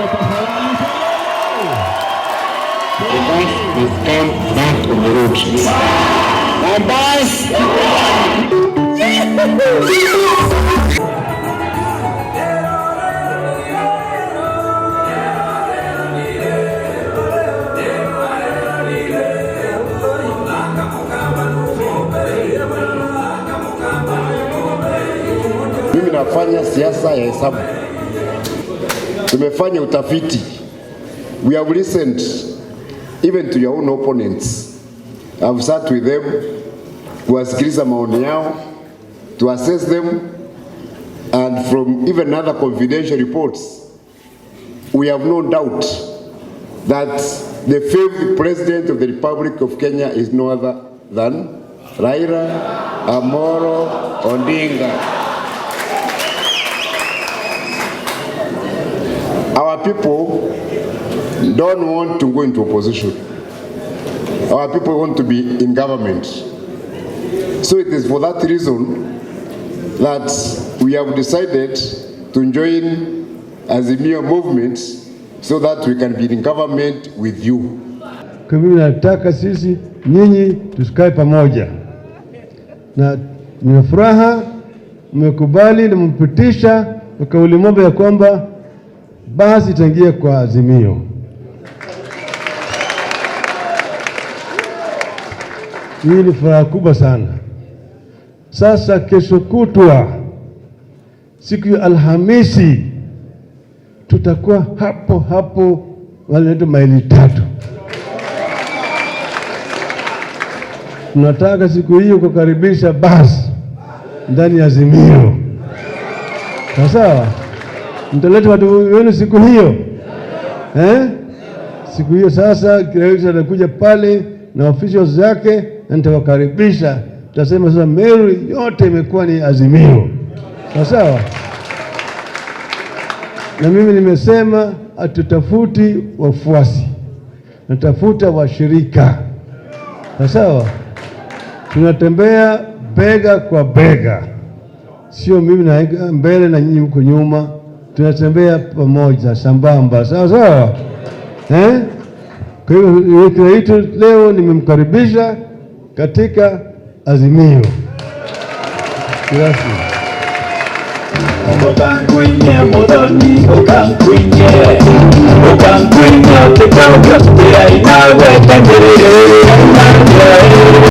The bus must come back on the road. The bus. Mimi nafanya siasa ya hesabu. Tumefanya utafiti. We have listened even to your own opponents. I've sat with them kuwasikiliza maoni yao, to assess them, and from even other confidential reports, we have no doubt that the fifth president of the Republic of Kenya is no other than Raila Amolo Odinga. Our people don't want to go into opposition. Our people want to be in government. So it is for that reason that we have decided to join Azimio movement so that we can be in government with you. Kwa hivyo nataka sisi nyinyi tusikae pamoja, na nina furaha mmekubali na mmepitisha kwa kauli moja ya kwamba basi itaingia kwa Azimio. Hii ni furaha kubwa sana. Sasa kesho kutwa, siku ya Alhamisi, tutakuwa hapo hapo wale maili 3. Tunataka siku hiyo kukaribisha basi ndani ya Azimio. Sawa sawa? Mtaleta watu wenu siku hiyo eh? Siku hiyo sasa rais atakuja pale na officials zake na nitawakaribisha. Tutasema sasa Meru yote imekuwa ni Azimio. Sawa sawa? Na mimi nimesema hatutafuti wafuasi, natafuta washirika. Sawa sawa? Tunatembea bega kwa bega, sio mimi na mbele na nyinyi huko nyuma. Tunatembea pamoja sambamba, sawa sawa eh? Kwa hiyo leo nimemkaribisha katika Azimio rasmi.